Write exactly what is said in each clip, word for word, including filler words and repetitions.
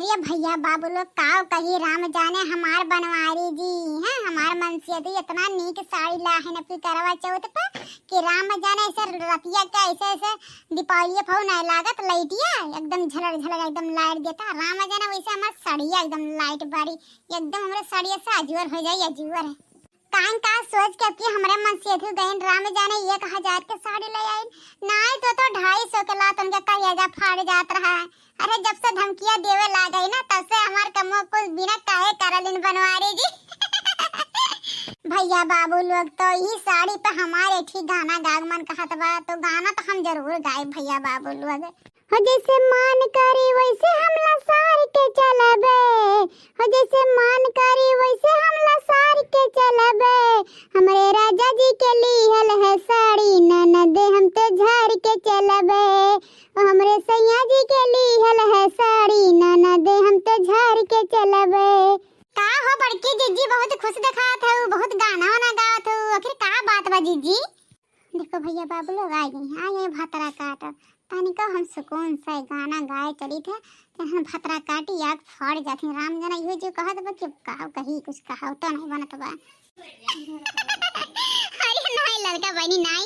ये भइया बाबू लोग काव कही, राम जाने हमार बनवारी जी हैं, हमार मनसेधू इतना नीक साड़ी लाहिन अपनी करवा चौथ पर कि राम जाने ऐसे रतिया के ऐसे ऐसे दीपावली फौ नहीं लागत, लाइटिया एकदम झलक झलक एकदम लाइट देता। राम जाने वैसे हमार साड़िया एकदम लाइट बारी, एकदम हमरे साड़िया से अजूर हो जाई, अजूर। काहे का सोच के कि हमरे मनसेधू गइन राम जाने एक हजार के साड़ी ले आइन, नाई तो, तो ढाई सौ के लात उनके करेजा फाड़ जात रहा है। अरे जब से धमकिया देवे लाग गई ना तब से हमार कमो कुल बिना काहे करलिन बनवारी जी। भइया बाबू लोग तो ई साड़ी पे हमार एक ही गाना गाग मन कहत बा, तो गाना तो हम जरूर गाए भइया बाबू लोग। हो जैसे मान करी वैसे हम लसार के चलबे, हो जैसे मान करी वैसे हम लसार के चलबे। हमरे राजा जी के लीहल है साड़ी ननद हम तो झार के चलबे, ओ हमरे सैया जी के लीहल है साड़ी ननद हम तो झार के चलबे। का हो बड़की जिज्जी, बहुत खुश देखात हऊ, बहुत गाना वाना गावत हऊ, आखिर का बात बा जिज्जी? देखो भइया बाबू लोग आ गए हैं, आ गए भतरा काट। तनिको हम सुकून से गाना गाए चली थे, तेहन भतरा काटी आग फाड़ जाती। राम जाने इहो जो कहत बा कि का कही, कुछ कहावतो नहीं बनत बा। अरे नाई ललका बहिनी नाई,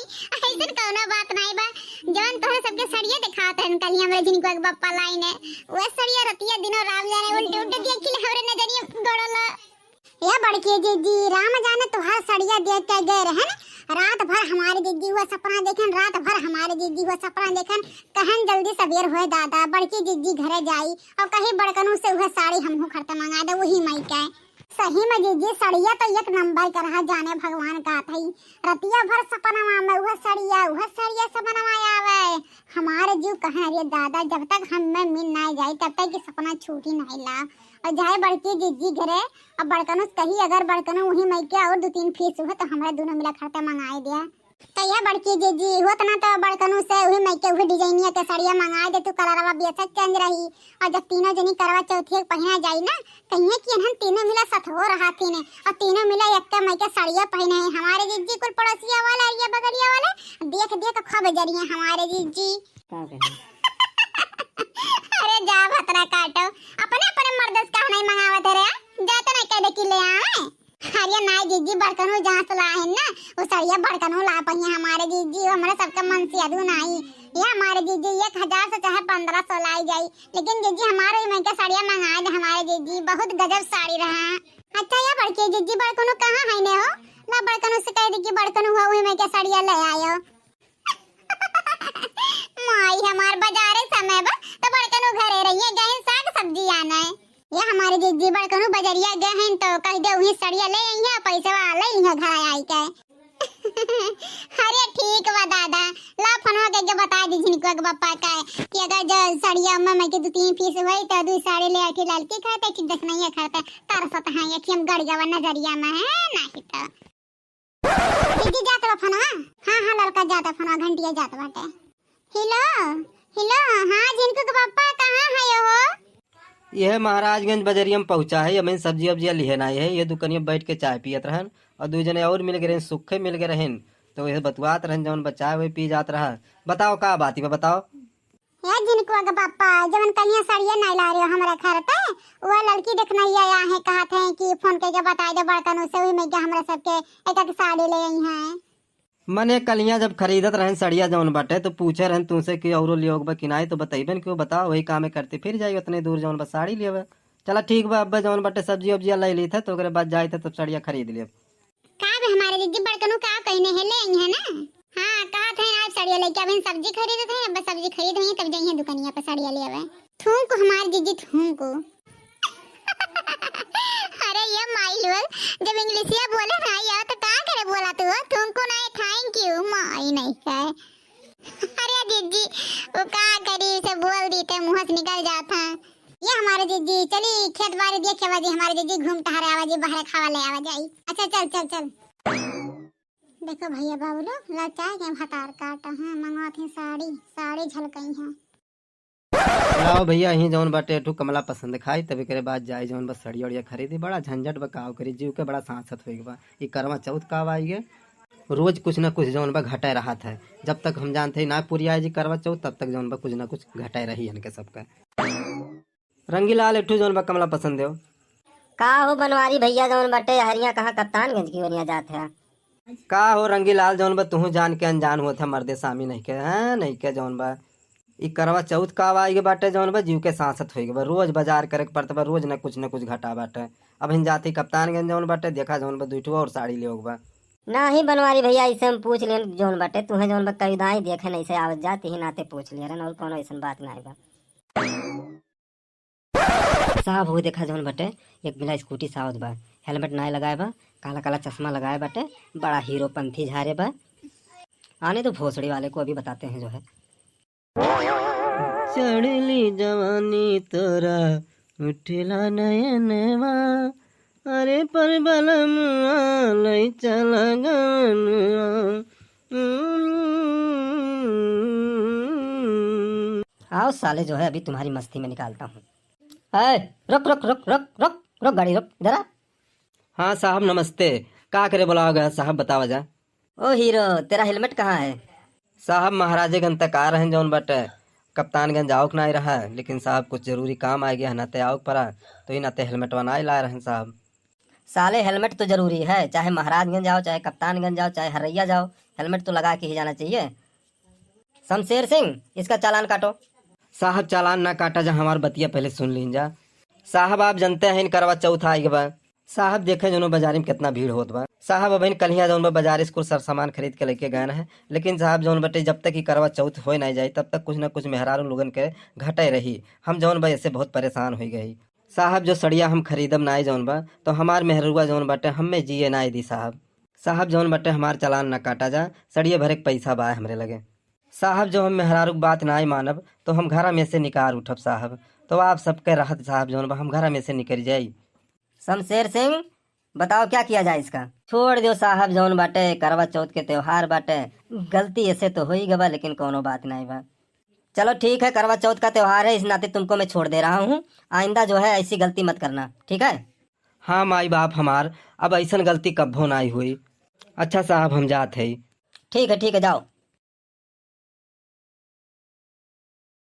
ऐसन कौनो बात नाई बा। जवन तोहरे सबके सड़िया देखावत रहन कल हमरे झिनकुआ के बप्पा लाइन है, वह सड़िया रतिया दिनों राम जाने उल्टे उल्टे देखिल हमरे नजरिया गड़ल। ए बड़की जिज्जी, राम जाने तोहार सड़िया देख के गए रहन। रात भर हमारे जिज्जी हुआ सपना देखेन, रात भर हमारे जिज्जी हुआ सपना देखेन। कहन जल्दी सबेर होए दादा, बड़की जिज्जी घरे जाई और कही बड़कनू से उहे साड़ी हमहू खरते मंगा दे, वही माई के। सही में जिज्जी, सड़िया तो एक नंबर के रहा, जाने भगवान का थई। रतिया भर सपनवा में उहे सड़िया, उहे सड़िया सपनवा आवे। हमारे जीव कहे, अरे दादा, जब तक हम में मिल ना जाई, तब तक ये सपना छूटी नहीं ला। और जाए बड़की जिज्जी घरे, अब बड़कनू से कही, अगर बड़कनू वही माई के और दो तीन पीस हुए, तो हमरा दोनों मिला खरते मंगाए दिया। तो ये बड़की जिज्जी हुआ, तो ना तो बड़कनू से वही माई के वही डिजाइनिया के साड़िया मंगाए दे, तू कलरवा बेशक चेंज रही। और जब तीनों जनी करवा चौथिया के पहिना जाई ना, कहिए कि इन्हन तीनों मिला सथो रहा थी ने, और तीनों मिला एक के माई के साड़िया पहिने हैं। हमारे जिज्जी कुल पड़ोसिया वाला, ये बगलिया वाले, देख देख खूब जरिए हमारे जिज्जी। का कहे? अरे जा भतरा काटो, अपने अपने मर्द से काहे नहीं मंगावत है रे? जा तो नहीं कह दे कि ले आवे। अरे नाई जिज्जी, बड़कनू जहाँ से लाहिन ना, वो सड़िया बड़कनू ला पहिए हमारे जिज्जी, वो हमारे सबके मनसेधू नाई। ये हमारे जिज्जी एक हजार से चाहे पन्द्रह सौ लाई जाई, लेकिन जिज्जी हमारे ही में के सड़िया मंगाए दे हमारे जिज्जी, बहुत गजब साड़ी रहा। अच्छा ये बड़की जिज्जी, बड़कनू कहाँ है ने हो? ला बड़कनू से कह दे कि बड़कनू हुआ वही में के सड़िया ले आयो। माई हमार, बाजारे समय बा, तो बड़कनू घरे रहिए, गहिन साग सब्जी आना है। ये हमारे जिज्जी बड़कनू बजरिया गहिन, तो कह दे वही सड़िया ले आई है, पैसे वाला ले आई है घर आई के। अरे ठीक बा दादा, ला फोनवा के, के बता दी झिनकुआ के बप्पा का कि अगर जो सड़िया में, में के दो तीन पीस होई, तो दो साड़ी ले आई थी, ललकी खाते, ठीक दस नहीं है खाते, तरसत हैं, ये कि हम गड़िया नजरिया में है, नहीं तो। दीदी जात बा फोनवा? हाँ, हाँ, ललका जात बा फोनवा, घंटिया जात बाटे। हेलो, हेलो, हाँ, झिनकू के पप्पा, कहाँ है हो? यह महाराजगंज बजरिया में पहुँचा है, अबहिन सब्जी वब्जिया लिहे ना है, ये दुकनिया बैठ के चाय पियत रहन और दू जने और मिल गए रहन, सुखे मिल गए रहन, तो यह बतुआत रहन, जौन बचाए हुए पी जात रहा। बताओ का बात बा, बताओ। हे झिनकुआ के पापा, जवन कनिया सड़िया नाई ला रहे हो हमरा घर पे, वो लड़की देखना ही आया है, कहत है कि फोन करके बता दे बड़कनू से, वही में क्या हमरा सबके एक एक साड़ी ले आई हैं। मने कलिया जब खरीदत रहन सड़िया जौन बाटे, तो पूछे रहन तुमसे कि औरो लियोग बा कि नाई, तो बतैबे न कि वो बताओ, वही कामे करते फिर जाई उतने दूर जौन बा साड़ी लियोबे। चला ठीक बा, अब जौन बाटे सब्जी उब्जिया ले ली थे, तो ओकरे बाद जाए थे तब सड़िया खरीद लियो। का बे हमारे जीजी बड़कनू का कहने है, ले आई है ना? हाँ, कहा थे आज सड़िया लेके अबे सब्जी खरीदे थे, अब सब्जी खरीद हुई तब जाइए दुकानिया पे सड़िया ले आवे। थूक हमारे जीजी थूक। अरे ये माई लोग, जब इंग्लिशिया बोले ना यार तो का करे बोला तू? थूक नहीं, thank you, माई नहीं है। अरे जीजी, वो का करी से बोल दी ते मुँह से निकल जाता है। ये हमारे जीजी, चली खेत बाड़ी देखे आवा जी, हमारे जीजी घूम टहरे आवा जी, बहरे खावा ले आवा जाई। अच्छा चल चल चल। देखो भैया बाबू लोग, लचाए के भतार काटा है, मंगवा थी साड़ी, साड़ी झलकई है। लाओ भैया, यहीं जौन बाटे एक ठो कमला पसंद खाई, तब एकरे बाद जाई जौन बा सड़िया उड़िया खरीदी। बड़ा झंझट बा, काव करी, जीव के बड़ा सांसत होई बा। ई करवा चौथ का आई है, रोज कुछ ना कुछ जौन बा घटे रहत है। जब तक हम जानते ही ना पूरी आए जी करवा चौथ, तब तक जौन बा कुछ ना कुछ घटे रही इनके सबका। रंगीलाल, एक ठो जौन बा कमला पसंद हो। का हो बनवारी भैया, जौन बाटे हरिया कहाँ कप्तानगंज की ओरिया जात है? का हो रंगीलाल, जौन बा तुहू जान के अनजान होत है, मर्दे सामी नहीं के, हैं, नहीं के जौन बा। ई करवा चौथ का आवा आइगे बाटे जौन बा, जीव के सांसत होइगे बा। रोज बाजार करे के पड़त बा, रोज न कुछ न कुछ घटा बाटे। अब हिन जाती कप्तानगंज जौन बाटे, देखा जौन बा दुई ठो और साड़ी लेवक बा। नाही बनवारी भैया, ऐसे हम पूछ लेन जौन बाटे, तुहे जौन बा कई दाई देखे नहीं से आवत जात ही नाते पूछ लिया रहन, और कोनो ऐसन बात नाही बा। साहब हो देखा जौन बाटे, एक बिला स्कूटी से आवत बा, हेलमेट नाही लगाए बा, काला काला चश्मा लगाए बाटे, बड़ा हीरोपंथी झारे बा। आने दो भोसड़ी वाले को, अभी बताते हैं जो है। चढ़ली जवानी तोरा उठला नयनवा, अरे पर बलमुआ लई चला गवनवा। आओ साले, जो है अभी तुम्हारी मस्ती में निकालता हूँ। ए, रुक, रुक, रुक, रुक, रुक, रुक, गाड़ी रुक, इधर आ। हाँ साहब, नमस्ते। का करे बुलावा गया साहब, बतावा जा। ओ हीरो, तेरा हेलमेट कहाँ है? साहब, महाराजेगंज तक आ रहन जौन बाटे, कप्तानगंज आओक नाई रहा, लेकिन साहब कुछ जरूरी काम आइगे है, नाते आओक पड़ा, तो ई नाते हेलमेटवा नाई लाए रहन साहब। साले, हेलमेट तो जरूरी है, चाहे महाराजगंज जाओ, चाहे कप्तानगंज जाओ, चाहे हरैया जाओ, हेलमेट तो लगा के ही जाना चाहिए। शमशेर सिंह, इसका चालान काटो। साहब, चालान ना काटा जा, हमार बतिया पहले सुन लीन जा। साहब, आप जनते हैं, इन करवा चौथ आइगे बा। साहब, देखे जौन बाजारी में कितना भीड़ होत बा। साहब, अबहिन कलिया जौन बा बाजार से कुल सर सामान खरीद के लेके गए हैं, लेकिन साहब जौन बाटे, जब तक ई करवा चौथ होए नाई जाई, तब तक कुछ ना कुछ मेहरारू लोगन के घटे रही। हम जौन बा, इससे बहुत परेशान होई गई। साहब, जो सड़िया हम खरीदब नाई जौन बा, तो हमार मेहरुआ जौन बाटे, हमें जिए नाई दी साहब। साहब, जौन बाटे, हमार चालान ना काटा जा, सड़िया भरे के पैसा बा हमरे लगे। साहब, जो हम मेहरारू के बात नाई मानब, तो हम घरा में से निकार उठब साहब। तो आप सबके रहत साहब जौन बा, हम घरा में से निकल जाई। शमशेर सिंह, बताओ क्या किया जाए इसका? छोड़ दो साहब, जौन बाटे करवा चौथ के त्योहार बाटे, गलती ऐसे तो हो ही गवा, लेकिन कोनो बात नाई बा। चलो ठीक है, करवा चौथ का त्योहार है, इस नाते तुमको मैं छोड़ दे रहा हूँ। आइंदा जो है ऐसी गलती मत करना, ठीक है? हाँ माई बाप हमार, अब ऐसन गलती कब्बो नाई हुई। अच्छा साहब, हम जात है। ठीक है, ठीक है, जाओ।